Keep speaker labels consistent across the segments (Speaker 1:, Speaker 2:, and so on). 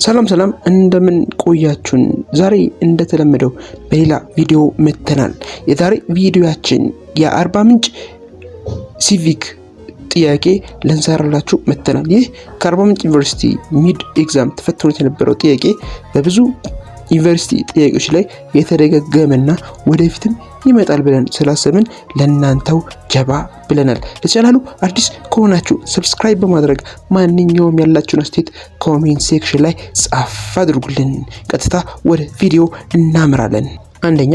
Speaker 1: ሰላም ሰላም፣ እንደምን ቆያችሁን? ዛሬ እንደተለመደው በሌላ ቪዲዮ መጥተናል። የዛሬ ቪዲዮያችን የአርባ ምንጭ ሲቪክ ጥያቄ ልንሰራላችሁ መጥተናል። ይህ ከአርባ ምንጭ ዩኒቨርሲቲ mid exam ተፈትኖት የነበረው ጥያቄ በብዙ ዩኒቨርሲቲ ጥያቄዎች ላይ የተደጋገመና ወደፊትም ይመጣል ብለን ስላሰብን ለእናንተው ጀባ ብለናል። ለቻናሉ አዲስ ከሆናችሁ subscribe በማድረግ ማንኛውም ያላችሁን አስተያየት comment section ላይ ጻፍ አድርጉልን። ቀጥታ ወደ ቪዲዮ እናምራለን። አንደኛ፣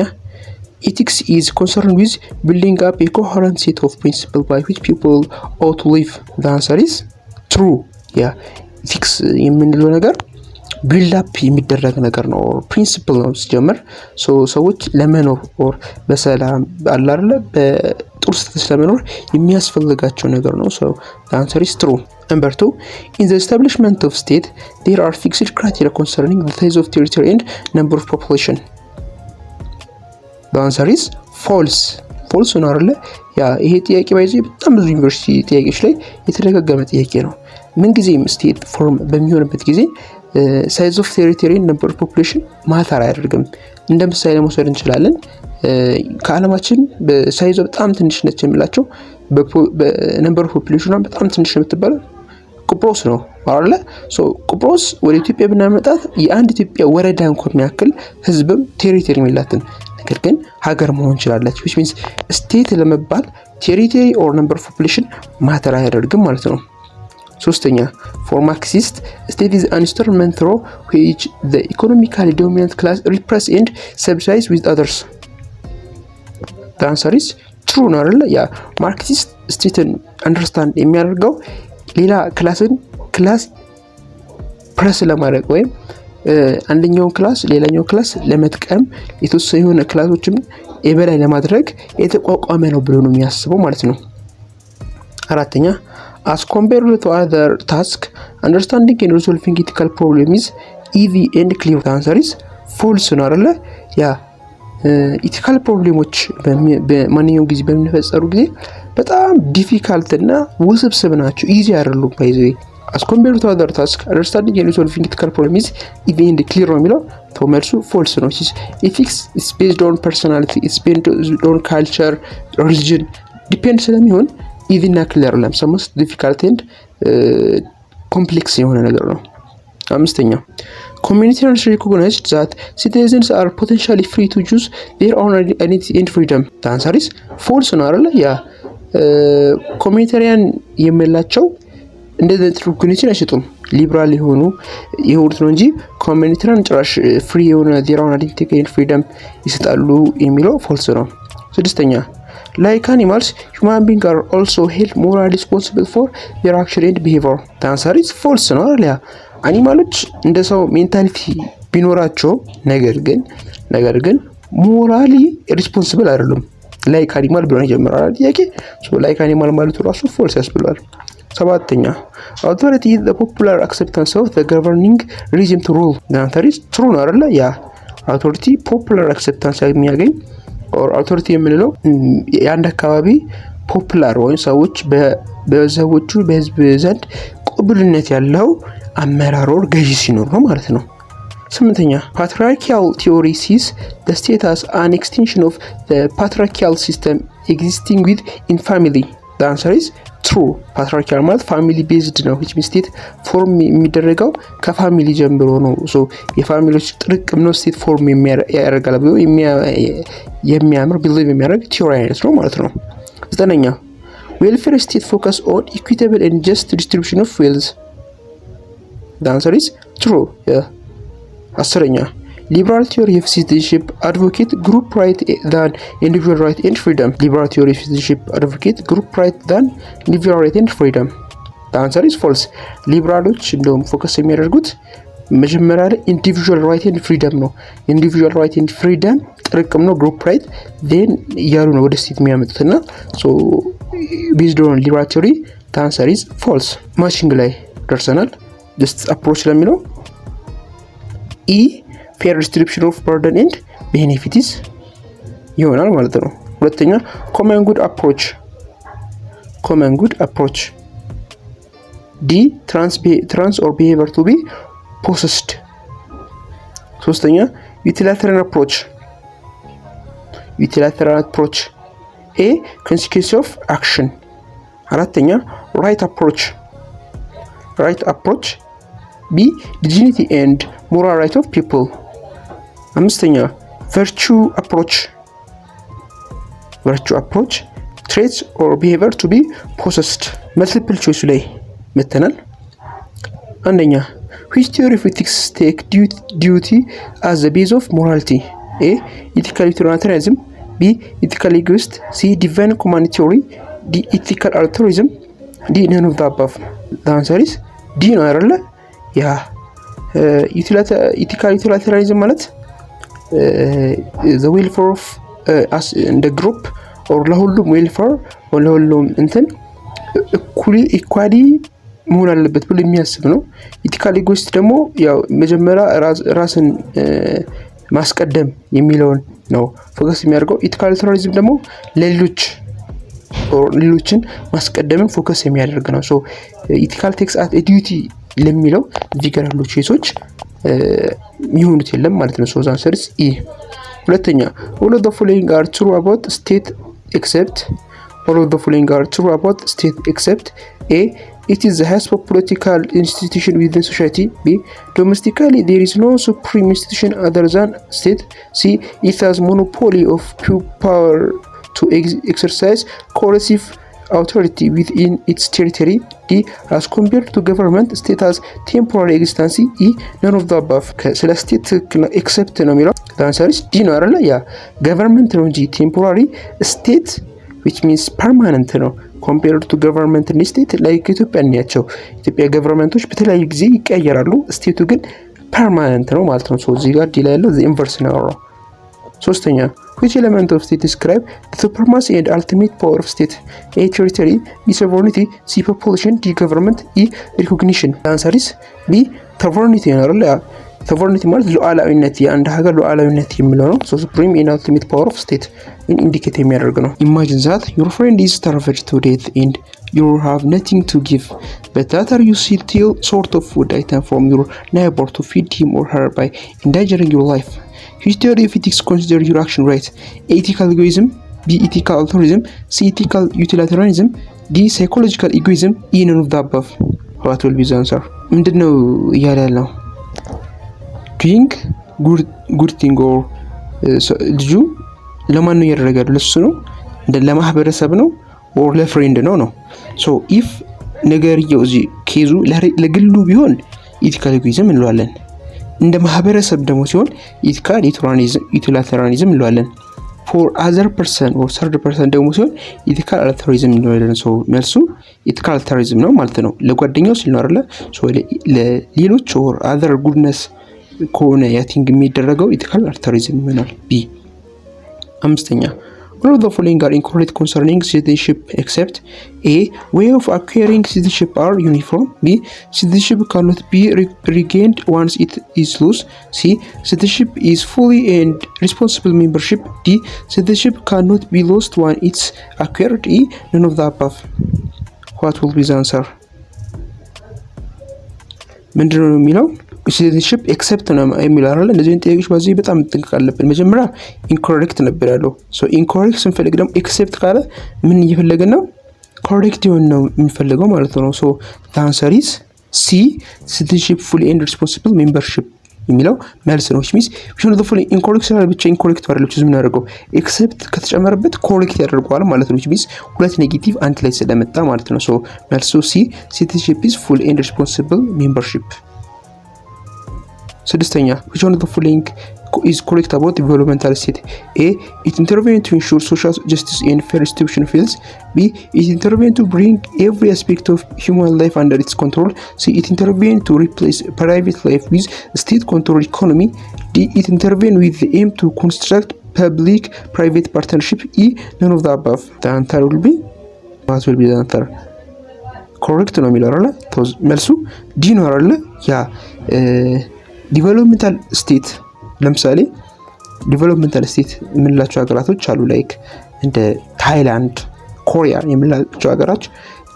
Speaker 1: ethics is concerned with building up a coherent set of principle by which people ought to live. The answer is true. Yeah, ethics የምንለው ነገር build up የሚደረግ ነገር ነው። Principle ነው ሲጀምር ሰዎች ለመኖር or በሰላም አለ አይደለ በጥሩ status ለመኖር የሚያስፈልጋቸው ነገር ነው። So answer is true. Number two, in the establishment of state, there are fixed criteria concerning the size of territory and number of population. Answer is false. False ነው አይደለ? Yeah, ይሄ ጥያቄ by the way በጣም ብዙ ዩኒቨርሲቲ ጥያቄዎች ላይ የተደጋገመ ጥያቄ ነው። ምንጊዜም state form በሚሆንበት ጊዜ size of territory, number of population matter አያደርግም። እንደ ምሳሌ መውሰድ እንችላለን። ከዓለማችን በ size ዋ በጣም ትንሽ ነች የምላቸው በ number of population ኗ በጣም ትንሽ የምትባለው ቁጵሮስ ነው አይደለ? ቁጵሮስ ወደ ኢትዮጵያ ብናመጣት የአንድ ኢትዮጵያ ወረዳ እንኳ የሚያክል ህዝብም territory የላትም። ነገር ግን ሀገር መሆን ችላለች። Which means state ለመባል territory or number of population matter አያደርግም ማለት ነው። ሶስተኛ፣ for Marxist, state is an instrument through which the economically dominant class repress and subsidize with others. The answer is true ነው አይደለ? Yeah, Marxist state ን understand የሚያደርገው ሌላ class ን class press ለማድረግ ወይም አንደኛውን class ሌላኛው class ለመጥቀም የተወሰነ የሆነ class ኦችም የበላይ ለማድረግ የተቋቋመ ነው ብሎ ነው የሚያስበው ማለት ነው። አራተኛ፣ as compared to other task, understanding and resolving ethical problem is easy and clear. Answer is false ነው አይደለ? Yeah, ethical problem ኦች በማንኛውም ጊዜ በሚፈጠሩ ጊዜ በጣም difficult እና ውስብስብ ናቸው። Easy አይደሉም። By the way, as compared to other task, understanding and resolving ethical problem is easy and clear ነው የሚለው መልሱ false ነው። Ethics is based on personality, it's based on culture, religion depend ስለሚሆን easy እና clear አይደለም። So most difficult and complex የሆነ ነገር ነው። አምስተኛ፣ communitarians recognized that citizens are potentially free to choose their own identity and freedom. Answer is false ነው አይደለ? Yeah, communitarian የምላቸው እንደዚህ አይነት recognition አይሰጡም። ሊብራል የሆኑት ነው እንጂ communitarian ጭራሽ free የሆነ their own identity and freedom ይሰጣሉ የሚለው false ነው። ስድስተኛ፣ like animals, human being are also held moral responsible for their action and behavior. Answer is false ነው አይደል? Yeah, animal ኦች እንደ ሰው mentality ቢኖራቸው ነገር ግን morally responsible አይደሉም። Like animal ብሎ የጀመረው ጥያቄ like animal ማለቱ ራሱ false ያስብሏል። ሰባተኛ፣ authority is the popular acceptance of the governing regime to rule. Answer is true ነው አይደለ? Yeah, authority popular acceptance የሚያገኝ or authority የምንለው የአንድ አካባቢ popular ወይም ሰዎች በሰዎቹ በህዝብ ዘንድ ቅቡልነት ያለው አመራር or ገዢ ሲኖር ነው ማለት ነው። ስምንተኛ፣ patriarchal theory sees the state as an extension of the patriarchal system existing within family. The answer is true. Patriarchal ማለት family based ነው። Which means state form የሚደረገው ከ family ጀምሮ ነው። So የ family ዎች ጥርቅም ነው state form ያደርጋል ብሎ የሚያምር believe የሚያደርግ theory አይነት ነው ማለት ነው። ዘጠነኛ፣ welfare state focus on equitable and just distribution of wealth. Answer is true. አስረኛ፣ liberal theory of citizenship advocate group right than individual right and freedom. Liberal theory of citizenship advocate group right than individual right and freedom. Answer is false. ሊበራሎች እንደውም focus የሚያደርጉት መጀመሪያ ላይ individual right and freedom ነው። Individual right and freedom ጥርቅም ነው group right then እያሉ ነው ወደ state የሚያመጡት እና based on liberal theory, answer is false። Matching ላይ ደርሰናል። Just approach ለሚለው E, fair distribution of burden and benefits ይሆናል ማለት ነው። ሁለተኛ፣ common good approach, common good approach። D, trans or behavior to be possessed። ሶስተኛ utilitarian approach, utilitarian approach A, consequence of action። አራተኛ right approach, right approach B, dignity and moral right of people። አምስተኛ virtue approach, virtue approach traits or behavior to be possessed። Multiple choice ኡ ላይ መተናል። አንደኛ, which theory of ethics take duty as the base of morality? A, ethical utilitarianism, B, ethical egoist, C, divine command theory, D, ethical altruism, D, none of the above። Answer is D ነው አይደለ? Yeah, ethical utilitarianism ማለት the welfare of እንደ group or ለሁሉም welfare ለሁሉም እንትን እኩሊ equally መሆን አለበት ብሎ የሚያስብ ነው። Ethical egoist ደግሞ ያው መጀመሪያ ራስን ማስቀደም የሚለውን ነው focus የሚያደርገው። Ethical altruism ደግሞ ለሌሎች ሌሎችን ማስቀደምን focus የሚያደርግ ነው። So ethical takes at duty ለሚለው እዚህ ጋር ያሉ ቼሶች የሚሆኑት የለም ማለት ነው። So the answer is E። ሁለተኛ, all of the following are true about state except, all of the following are true about state except: A, it is the highest political institution within society. B, domestically there is no supreme institution other than state. C, it has monopoly of power to exercise coercive authority within its territory. D, as compared to government, state has temporary existence. E, none of the above። ስለ state ትክክል except ነው የሚለው። Answer is D ነው አይደለ? Yeah, government ነው እንጂ temporary, state which means permanent ነው። Compared to government, state like ኢትዮጵያ እንያቸው። ኢትዮጵያ government ኦች በተለያዩ ጊዜ ይቀያየራሉ። State ኡ ግን permanent ነው ማለት ነው። እዚህ ጋር D ላይ ያለው inverse ነው ያወራው። ሶስተኛ, which element of state describe the supremacy and ultimate power of state? A, territory, B, sovereignty, C, population, D, government, E, recognition። Answer is B, sovereignty ነው አይደል? Sovereignty ማለት ሉዓላዊነት፣ የአንድ ሀገር ሉዓላዊነት የሚለው ነው። So supreme and ultimate power of state indicate የሚያደርግ ነው። Imagine that your friend is starved to death and you have nothing to give, but later you steal sort of food item from your neighbor to feed him or her by endangering your life. Which theory of ethics consider your action right? Ethical egoism, B, ethical altruism, C, ethical utilitarianism, D, psychological egoism, E, none of the above። What will be the answer? ምንድን ነው እያለ ያለው? Doing good thing or ልጁ ለማን ነው እያደረገ ያለው? ለሱ ነው፣ ለማህበረሰብ ነው or ለ friend ነው? So if ነገርየው እዚህ case ኡ ለግሉ ቢሆን ethical egoism እንለዋለን። እንደ ማህበረሰብ ደግሞ ሲሆን ethical utilitarianism እንለዋለን። For other person or third person ደግሞ ሲሆን ethical altruism እንለዋለን። So መልሱ ethical altruism ነው ማለት ነው። ለጓደኛው ሲል ነው አይደለ? ለሌሎች or other goodness ከሆነ ያ thing የሚደረገው ethical altruism ይሆናል። B። አምስተኛ, all of the following are incorrect concerning citizenship except: A, way of acquiring citizenship are uniform, B, citizenship cannot be regained once it is lost, C, citizenship is fully and responsible membership, D, citizenship cannot be lost once it's acquired, E, none of the above። What will be the answer? ምንድነው የሚለው? Citizenship except ነው የሚለው አይደለ? እንደዚህ ጥያቄዎች በዚህ በጣም መጠንቀቅ አለብን። መጀመሪያ incorrect ነበር ያለው። So incorrect ስንፈልግ ደግሞ except ካለ ምን እየፈለግን ነው? Correct የሆነ ነው የሚፈልገው ማለት ነው። So answer is C, citizenship fully and responsible membership የሚለው መልስ ነው። Means which of the following incorrect ስላለ ብቻ incorrect አይደለም choose የምናደርገው፣ except ከተጨመረበት correct ያደርገዋል ማለት ነው። Means ሁለት negative አንድ ላይ ስለመጣ ማለት ነው። So መልሱ C, citizenship is full and responsible membership። ስድስተኛ, which one of the following is correct about developmental state? A, it intervene to ensure social justice and fair distribution of wealth. B, it intervene to bring every aspect of human life under its control. C, it intervene to replace private life with state control economy. D, it intervene with the aim to construct public private partnership. E, none of the above። The answer will be, what will be the answer? Correct ነው የሚለው አይደለ? መልሱ D ነው አይደለ? Yeah, developmental state ለምሳሌ developmental state የምንላቸው ሀገራቶች አሉ። Like እንደ ታይላንድ፣ ኮሪያ የምንላቸው ሀገራት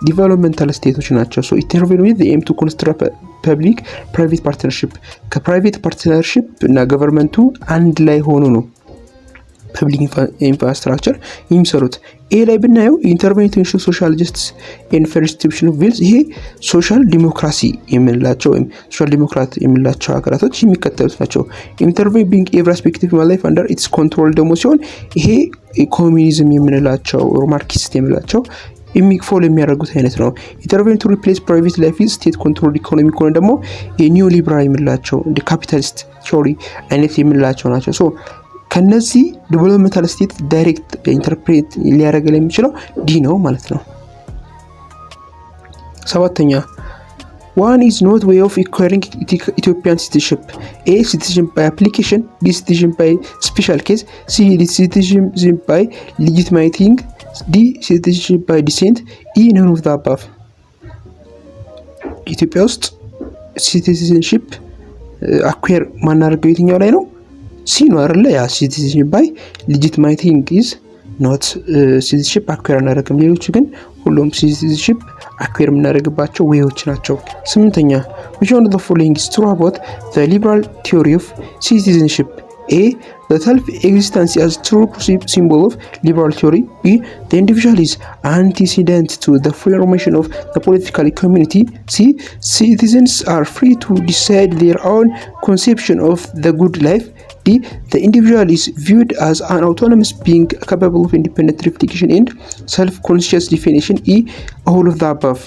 Speaker 1: Developmental state ኦች ናቸው። So intervene with aim to construct public private partnership። ከ private partnership እና government ኡ አንድ ላይ ሆኖ ነው public infrastructure የሚሰሩት። A ላይ ብናየው intervene to ensure social justice and fair distribution of wealth፣ ይሄ social democracy የምንላቸው ወይም social democrat የምንላቸው ሀገራቶች የሚከተሉት ናቸው። Intervene bring every aspect of life under its control ደግሞ ሲሆን ይሄ ኮሚኒዝም የምንላቸው፣ ማርክሲስት የምንላቸው follow የሚያደርጉት አይነት ነው። Intervene to replace private life state control economy ከሆነ ደግሞ የ neoliberal የምንላቸው፣ እንደ capitalist theory አይነት የምንላቸው ናቸው። So ከነዚህ developmental state direct interpret ሊያደርግ የሚችለው D ነው ማለት ነው። ሰባተኛ፣ one is not way of acquiring Ethiopian citizenship: A, citizenship by application፣ B, citizenship by special case፣ C, citizenship by legitimating፣ D, citizenship by descent፣ E, none of the above። ኢትዮጵያ ውስጥ citizenship acquire ማናደርገው የትኛው ላይ ነው? C ነው አይደለ? Yeah, citizenship by legitimating is not citizenship acquire አናደርግም። ሌሎቹ ግን ሁሉም citizenship acquire የምናደርግባቸው way ኦች ናቸው። ስምንተኛ፣ which one of the following is true about the liberal theory of citizenship? A, the self existence as true symbol of liberal theory. B, the individual is antecedent to the formation of the political community. C, citizens are free to decide their own conception of the good life. D, the individual is viewed as an autonomous being capable of independent reflection and self-conscious definition. E, all of the above.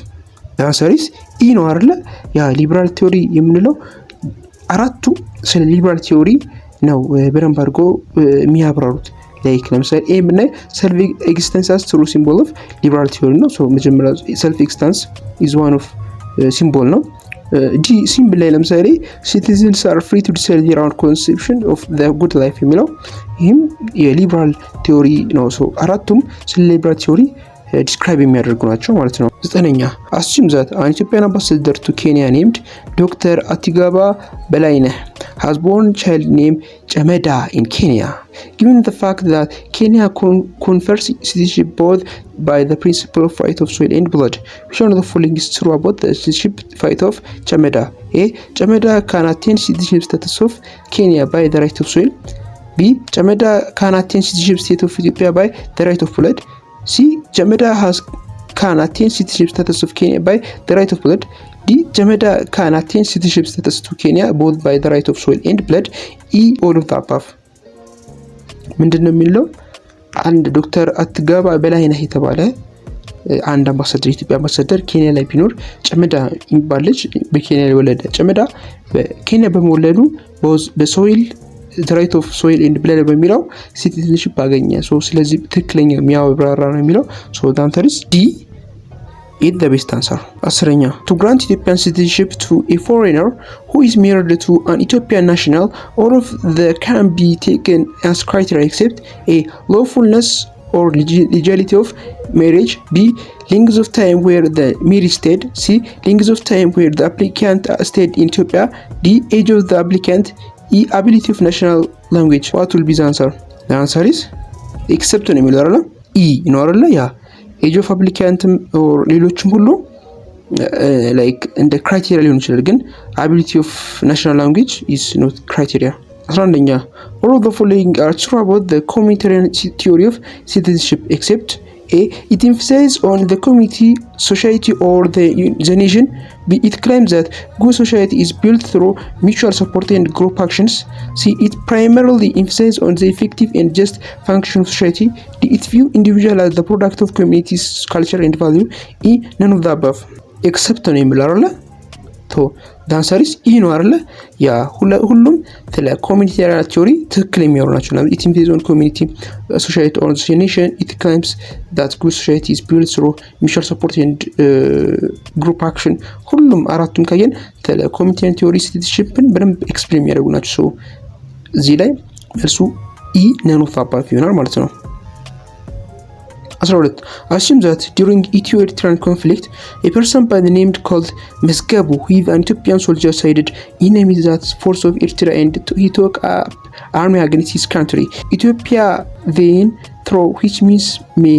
Speaker 1: The answer is E ነው አይደለ? ያ liberal theory የምንለው አራቱ ስለ liberal theory ነው በደንብ አድርጎ የሚያብራሩት። Like ለምሳሌ A ብናይ self existence as true symbol of liberal theory ነው። መጀመሪያ self existence is one of symbol ነው። D symbol ላይ ለምሳሌ citizens are free to decide their own conception of the good life የሚለው ይህም የ liberal theory ነው። አራቱም ስለ liberal theory describe የሚያደርጉ ናቸው ማለት ነው። ዘጠነኛ፣ assume that an Ethiopian ambassador to Kenya named Doctor አቲጋባ በላይነህ has born child named ጨመዳ in Kenya. Given the fact that Kenya confers citizenship both by the principle of right of soil and blood, which one of the following is true about the citizenship right of ጨመዳ? A. ጨመዳ can attain citizenship status of Kenya by the right of soil. B. ጨመዳ can attain citizenship state of Ethiopia by the right of blood. C. ጨመዳ has can attain citizenship status of Kenya by the right of blood. D. ጨመዳ can attain citizenship status to Kenya both by the right of soil and blood. E. All of the above. ምንድን ነው የሚለው? አንድ ዶክተር አትጋባ በላይነህ የተባለ አንድ አምባሳደር፣ የኢትዮጵያ አምባሳደር ኬንያ ላይ ቢኖር ጨመዳ የሚባል ልጅ በኬንያ ላይ ወለደ። ጨመዳ በኬንያ በመወለዱ በ soil right of soil and blood በሚለው citizenship አገኘ። ስለዚህ ትክክለኛ የሚያብራራ ነው የሚለው፣ the answer is D is the best answer። አስረኛ፣ to grant Ethiopian citizenship to a foreigner who is married to an Ethiopian national, all of the can be taken as criteria except: A, lawfulness or legality of marriage፣ B, length of time where the marriage stayed፣ C, length of time where the applicant stayed in Ethiopia፣ D, age of the applicant፣ E, ability of national language. What will be the answer? The answer is except ነው የሚለው አይደለ? E ነው አይደለ? Yeah, age of applicant ም or ሌሎችም ሁሉ like እንደ criteria ሊሆን ይችላል፣ ግን ability of national language is not criteria። 11ኛ፣ all of the following are true about the communitarian theory of citizenship except: A. It emphasizes on the community, society, or the nation. B. It claims that good society is built through mutual support and group actions. C. It primarily emphasizes on the effective and just function of society. D. It view individual as the product of community's culture and value. E. None of the above. Except ነው የሚለው አይደለ? The answer is E ነው አይደለ? Yeah, ሁሉም ስለ communitarian theory ትክክል የሚያወሩ ናቸው። It emphasizes on community, society or nation. It claims that good society is built through mutual support and group action። ሁሉም አራቱም ካየን ስለ communitarian theory citizenship ን በደንብ explain የሚያደርጉ ናቸው። So እዚህ ላይ መልሱ E, none of above ይሆናል ማለት ነው። 12, assume that during Ethio-Eritrean conflict, a person by the name called Mesgabu, who is an Ethiopian soldier, sided enemy that force of Eritrea and he took up army against his country. Ethiopia then, through which means may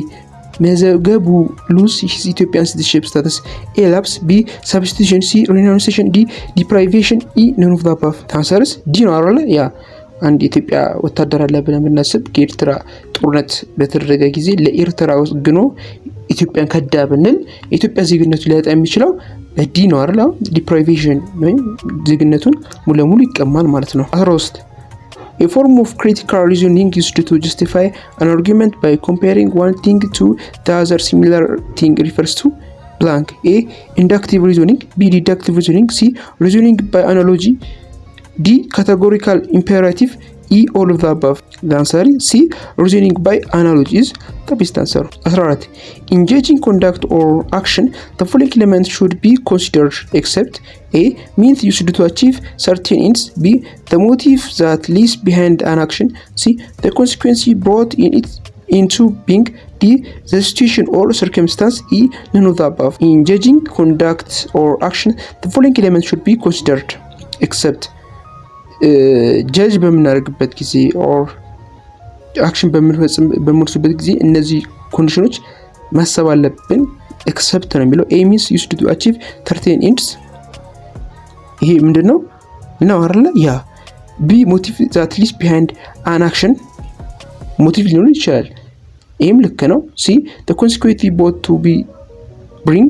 Speaker 1: መዘገቡ lose his Ethiopian citizenship status? A, lapse, B, substitution, C, renunciation, D, deprivation, E, none of the above. Answer is D ነው አይደለ? Yeah, አንድ የኢትዮጵያ ወታደር አለ ብለን ብናስብ ከኤርትራ ጦርነት በተደረገ ጊዜ ለኤርትራ ወግኖ ኢትዮጵያን ከዳ ብንል የኢትዮጵያ ዜግነቱ ሊያጣ የሚችለው በ D ነው አይደል? Deprivation ወይም ዜግነቱን ሙሉ ለሙሉ ይቀማል ማለት ነው። 13. A form of critical reasoning used to justify an argument by comparing one thing to the other similar thing refers to blank. A. Inductive reasoning. B. Deductive reasoning. C. Reasoning by analogy. D. Categorical imperative. E. All of the above. The answer is C. Reasoning by analogy is the best answer. 14. In judging conduct or action, the following elements should be considered except: A. Means used to achieve certain ends. B. The motive that lies behind an action. C. The consequence brought in it into being. D. The situation or circumstance. E. None of the above. In judging conduct or action, the following elements should be considered except judge በምናደርግበት ጊዜ or action በምንወስድበት ጊዜ እነዚህ condition ኦች ማሰብ አለብን። Except ነው የሚለው። A, means used to achieve certain ends. ይሄ ምንድን ነው ነው አይደለ? Yeah. B, motive that lies behind an action. Motive ሊኖር ይችላል። ይህም ልክ ነው። C, consequence brought to be bring.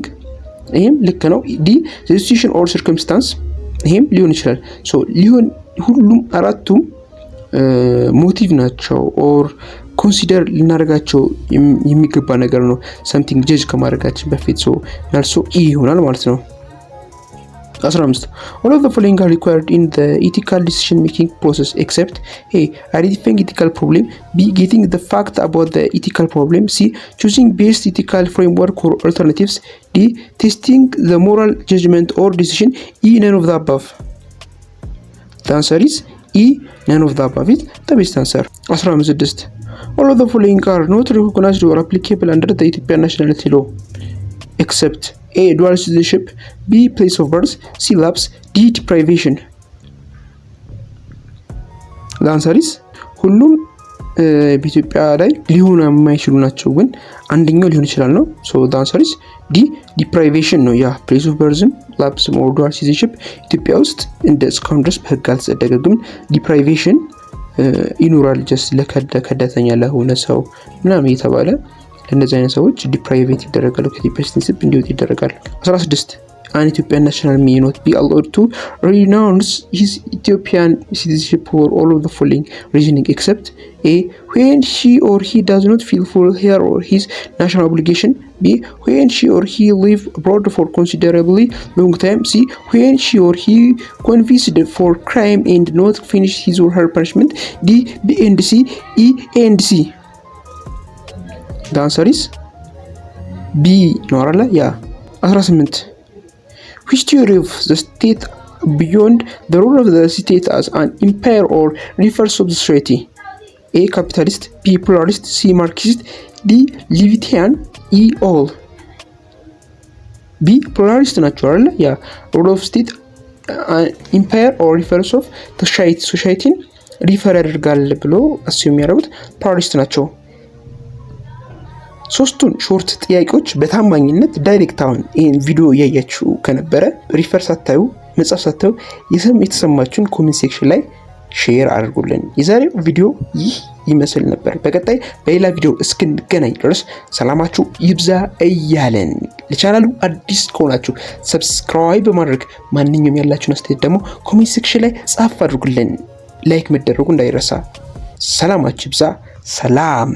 Speaker 1: ይህም ልክ ነው። D, situation or circumstance. ይሄም ሊሆን ይችላል። ሊሆን ሁሉም አራቱም motive ናቸው or consider ልናደርጋቸው የሚገባ ነገር ነው። Something judge ከማድረጋችን በፊት so መልሱ E ይሆናል ማለት ነው። 15. All of the following are required in the ethical decision making process except: A. Identifying ethical problem. B. Getting the fact about the ethical problem. C. Choosing best ethical framework or alternatives. D. Testing the moral judgment or decision. E. None of the above. The answer is E. None of the above is the best answer. 16. All of the following are not recognized or applicable under the Ethiopian nationality law except: A. Dual citizenship. B. Place of birth. C. Lapse. D. Deprivation. The answer is ሁሉም በኢትዮጵያ ላይ ሊሆኑ የማይችሉ ናቸው፣ ግን አንደኛው ሊሆን ይችላል ነው። So the answer is D, deprivation ነው። Yeah, place of birth ም lapse ም or dual citizenship ኢትዮጵያ ውስጥ እንደ እስካሁን ድረስ በህግ አልተጸደቀ፣ ግን deprivation ይኖራል። Just ለከዳተኛ ለሆነ ሰው ምናምን እየተባለ ለእነዚህ አይነት ሰዎች deprivate ይደረጋሉ፣ ከኢትዮጵያ citizenship እንዲወጡ ይደረጋል። 16. An Ethiopian national may not be allowed to renounce his Ethiopian citizenship for all of the following reasoning except: A. When she or he does not fulfill her or his national obligation. B. When she or he live abroad for considerably long time. C. When she or he convicted for crime and not finish his or her punishment. D. B and C. E. A and C. The answer is B ነው አይደለ? Yeah. 18. Which theory of the state beyond the role of the state as an empire or refers of the society? A. Capitalist. B. Pluralist. C. Marxist. D. Leviathan. E. All. B, pluralist ናቸው አይደለ? Yeah, role of state empire or refers of society ን refer ያደርጋል ብሎ assume የሚያደርጉት pluralist ናቸው። ሶስቱን short ጥያቄዎች በታማኝነት direct አሁን ይህን ቪዲዮ እያያችሁ ከነበረ refer ሳታዩ መጽሐፍ ሳታዩ የተሰማችሁን comment section ላይ share አድርጉልን። የዛሬው ቪዲዮ ይህ ይመስል ነበር። በቀጣይ በሌላ ቪዲዮ እስክንገናኝ ድረስ ሰላማችሁ ይብዛ እያለን ለቻናሉ አዲስ ከሆናችሁ subscribe በማድረግ ማንኛውም ያላችሁን አስተያየት ደግሞ comment section ላይ ጻፍ አድርጉልን። Like መደረጉ እንዳይረሳ። ሰላማችሁ ይብዛ። ሰላም።